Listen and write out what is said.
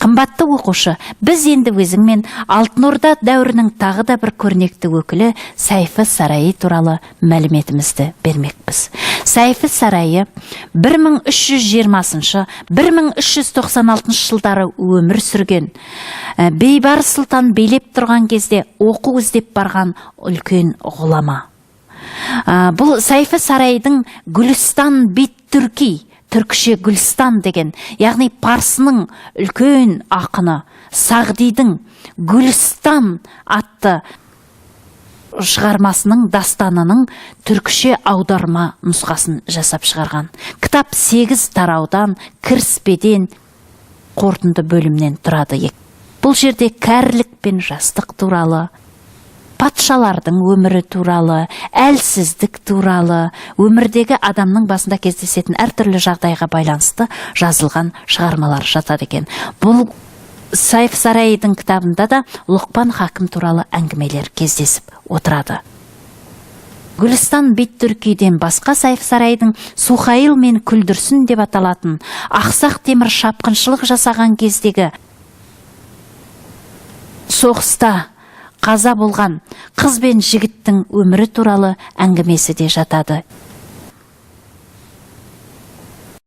Қымбатты оқушы, біз енді өзіңмен Алтын Орда дәуірінің тағы да бір көрнекті өкілі Сайфы Сарайы туралы мәліметімізді бермекпіз. Сайфы Сарайы 1320-1396 жылдары өмір сүрген, Бейбарыс сұлтан билеп тұрған кезде оқу іздеп барған үлкен ғұлама. Бұл Сайфы Сарайдың Гүлістан бит Түрки, түркіше Гүлстан деген, яғни парсының үлкен ақыны Сағдидің Гүлстан атты шығармасының, дастанының түркіше аударма нұсқасын жасап шығарған. Кітап 8 тараудан, кіріспеден, қорытынды бөлімнен тұрады. Бұл жерде кәрілік пен жастық туралы, патшалардың өмірі туралы, әлсіздік туралы, өмірдегі адамның басында кездесетін әртүрлі жағдайға байланысты жазылған шығармалар жатады екен. Бұл Сайф Сарайдың кітабында да Лұқпан хакім туралы әңгімелер кездесіп отырады. Гүлістан бит Түркиден басқа Сайф Сарайдың Сухаил мен Күлдірсін деп аталатын Ақсақ Темір шапқыншылық жасаған кездегі соғыста қаза болған қыз бен жігіттің өмірі туралы әңгімесі де жатады.